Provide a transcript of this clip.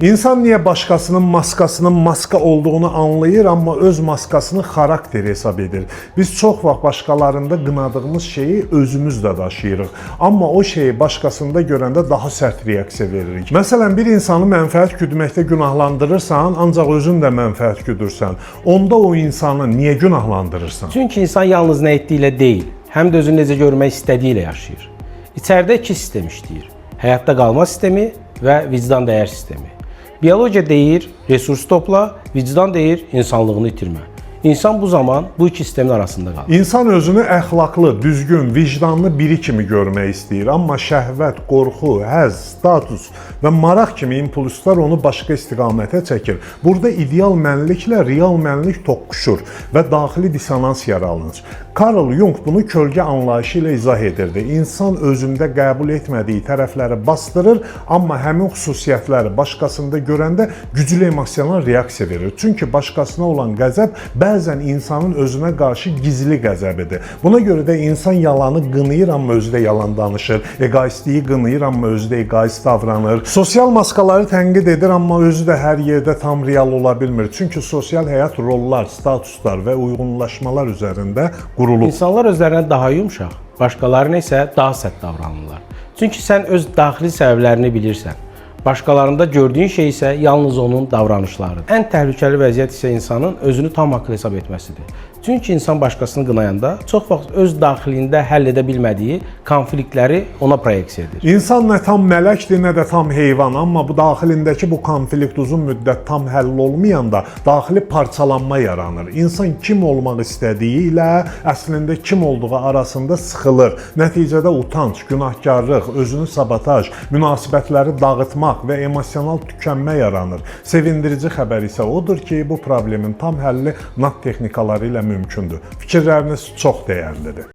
İnsan niyə başqasının maskasının maska olduğunu anlayır, amma öz maskasını xarakter hesab edir? Biz çox vaxt başqalarında qınadığımız şeyi özümüz də daşıyırıq. Amma o şeyi başqasında görəndə daha sərt reaksiya veririk. Məsələn, bir insanı mənfəət güdməkdə günahlandırırsan, ancaq özün də mənfəət güdürsən. Onda o insanı niyə günahlandırırsan? Çünki insan yalnız nə etdiyi ilə deyil, həm də özünü necə görmək istədiyi ilə yaşayır. İçəridə iki sistem işləyir: həyatda qalma sistemi və vicdan dəyər sistemi. Biologiya deyir, resurs topla, vicdan deyir, insanlığını itirmə. İnsan bu zaman bu iki sistemin arasında qalır. İnsan özünü əxlaqlı, düzgün, vicdanlı biri kimi görmək istəyir, amma şəhvət, qorxu, həzz, status və maraq kimi impulslar onu başqa istiqamətə çəkir. Burada ideal mənliklə real mənlik toqquşur və daxili dissonans yaranır. Carl Jung bunu kölgə anlayışı ilə izah edirdi. İnsan özündə qəbul etmədiyi tərəfləri bastırır, amma həmin xüsusiyyətləri başqasında görəndə güclü emosional reaksiya verir. Çünki başqasına olan qəzəb bəzən insanın özünə qarşı gizli qəzəbidir. Buna görə də insan yalanı qınayır, amma özü də yalan danışır. Egoistliyi qınayır, amma özü də egoist davranır. Sosial maskaları tənqid edir, amma özü də hər yerdə tam real ola bilmir. Çünki sosial həyat rollar, statuslar və uyğunlaşmalar üzərində qurulub. İnsanlar özlərinə daha yumşaq, başqalarına isə daha sərt davranırlar. Çünki sən öz daxili səbəblərini bilirsən. Başqalarında gördüyün şey isə yalnız onun davranışlarıdır. Ən təhlükəli vəziyyət isə insanın özünü tam haqlı hesab etməsidir. Çünki insan başqasını qınayanda çox vaxt öz daxilində həll edə bilmədiyi konfliktləri ona proyeksiya edir. İnsan nə tam mələkdir, nə də tam heyvan, amma bu daxilindəki bu konflikt uzun müddət tam həll olmayanda daxili parçalanma yaranır. İnsan kim olmaq istədiyi ilə əslində kim olduğu arasında sıxılır. Nəticədə utanc, günahkarlıq, özünü sabotaj, münasibətləri dağıtmaq və emosional tükənmə yaranır. Sevindirici xəbər isə odur ki, bu problemin tam həlli NAT texnikaları ilə mümkündür. Fikirləriniz çox dəyərlidir.